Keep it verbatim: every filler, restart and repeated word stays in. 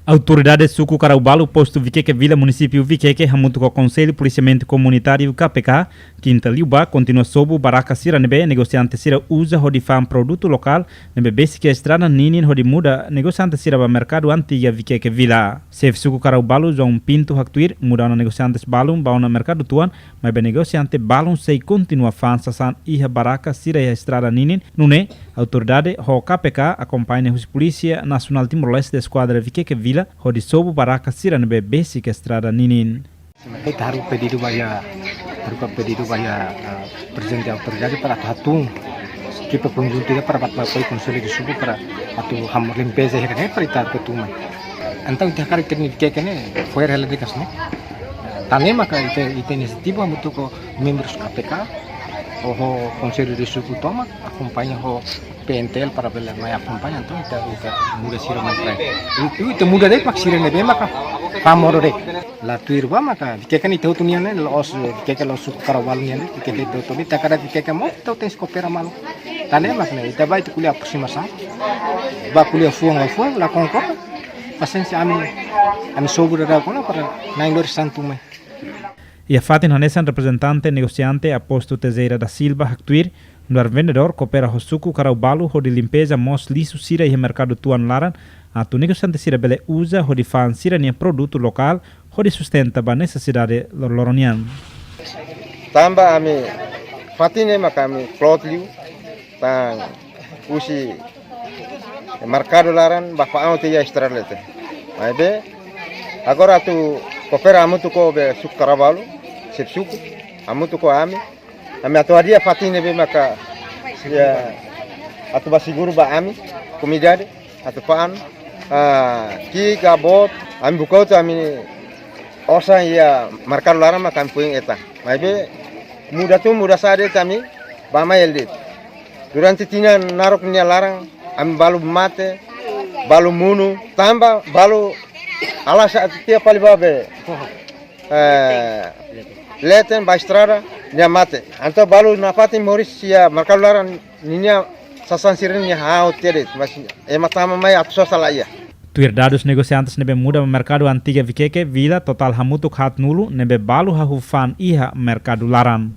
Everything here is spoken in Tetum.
Autoridade Suku Karaubalu, Postu Vikeke Vila, Munisípiu Vikeke, hamutuk ho Konsellu Polisiamentu Komunitáriu, K P K, kinta liubá kontinua sobu baraka sira ne'ebé negosiante sira uza hodi fa'an produtu lokál ne'ebé besik iha estrada ninin hodi muda negosiante sira ba merkadu antiga Vikeke Vila. Xefe Suku Karaubalu, João Pinto, haktuir muda ona negosiantes balun ba ona merkadu tuan, maibé negosiante balun sei kontinua fa'an sasán iha baraka sira iha estrada ninin. Nune'e autoridade ho K P K akompaña husi Polísia Nasionál Timor-Leste, Eskuadra Vikeke Vila, hodi sobu baraka sira ne'ebé besik estrada ninin. Ita haruka pedidu ba iha, haruka pedidu ba iha, ah, prezidente autoridade para atu hatún ekipa konjuntu ida para bá, bá apoiu Konsellu de Suku para atu ham limpeza hira ne'e para ita atu tuma. Entaun ita hakarak ita-nia Vikeke ne'e fo'er hela de'it karik ne'e. Tan ne'e maka ita, ita inisiativa hamutuk ho membrus K P K, ho, ho Konsellu de Suku tomak, akompaña ho P N T L para bele mai akompaña, entaun ita, ita muda sira mai trai. Ita, ita muda de'it mak sira ne'ebé maka fa'an modo de'it. La tuir ba maka Vikeke ne'e ita hotu nian ne'e, la'ós Vikeke la'ós Suku Karaubalu nian ne'e, Vikeke ita hotu nian, ita hakarak Vikeke moos, ita tenke koopera malu. Tan ne'e mak ne'e, ita bá ita ko'alia aproximasaun. Bá ko'alia fuan ba fuan, la konkorda. Pasiénsia, ami, ami sobu daudauk ona para na'in-lori santu mai. Iha fatin hanesan, reprezentante negosiante Aposto Teixeira da Silva haktuir, nu'udar vendedór koopera ho Suku Karaubalu hodi limpeza moos lixu sira iha merkadu tuan laran, atu negosiante sira bele uza hodi fa'an sira-nia produtu lokál hodi sustenta ba nesesidade loroloron nian. Tanba ami fatin ne'e maka ami kloot liu, tan husi merkadu laran bá fa'an to'o iha estrada leten. Maibé agora atu koopera hamutuk ho be Suku Karaubalu, xefe suku, hamutuk ho ami. Ami atu hadi'a fatin ne'ebé maka, ya, atu bá seguru ba ami, komunidade, atu fa'an, ah, ki'ik ka boot, ami buka hotu ami osan iha merkadu laran maka ami foin hetan. Maibé muda tun, muda sa'e de'it ami bá mai hela de'it. Durante tinan naruk nia laran, ami balu mate, balu monu, tanba balu alas atu tiha fali ba be, eh, leten ba estrada, nia mate. Entaun balu nafatin moris iha merkadu laran ninia sasán sira-nia hahú tiha de'it, mas ema tama mai atu sosa la iha. Tuir dadus, negosiantes ne'ebé muda ba merkadu antiga Vikeke Vila totál hamutuk haatnulu ne'ebé balu hahú fa'an iha merkadu laran.